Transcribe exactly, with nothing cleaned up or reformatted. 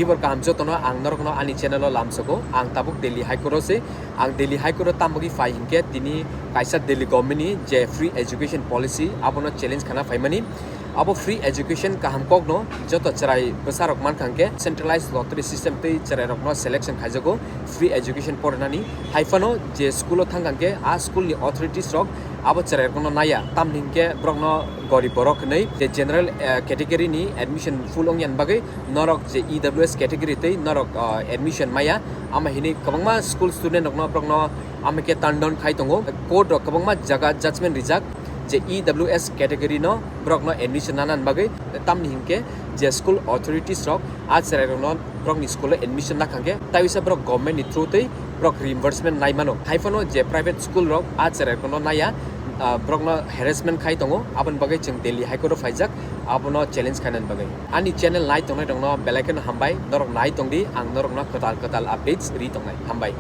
Tibor kaham jotono ang norokno ani channel o lamsogo. Ang tabuk Delhi High Court o se. Ang Delhi High Court o tambagwi phai hinkhe tini kaisa Delhi government ni je free education policy abono challenge khana phaimani. Abo free education kaham kokno joto chwrai bwsarok mankha hinkhe centralized lottery system tei chwrairokno selection khaijago free education porinani. Haiphano je school o thangkha hinkhe a school ni authorities rok abo chwrairokno naiya, tamni hinkhe borokno gorib borok hinwi je general, eh, category ni admission full wngya bagwi norok je E W S category tei norok, ah, admission maya. Ama hinwi kwbangma school student rokno borokno ama khe turn down khai tongo. Court rok kwbangma jaga judgment rijak je E W S category no borokno admission nana bagwi, tamni hinkhe je school authorities rok a chwrairokno borokni school o admission nakha khe tawisa borok government ni through tei borok reimbursement nai mano. Haiphano je private school rok a chwrairokno naiya, ah, borokno harassment khai tongo, aboni bagwi chwng Delhi High Court o phaijak, abono challenge khainani bagwi. Ani channel nai tongnai rokno belai kheno hambai, norok nai tongdi, ang norokno kwtal kwtal updates ri tongnai. Hambai.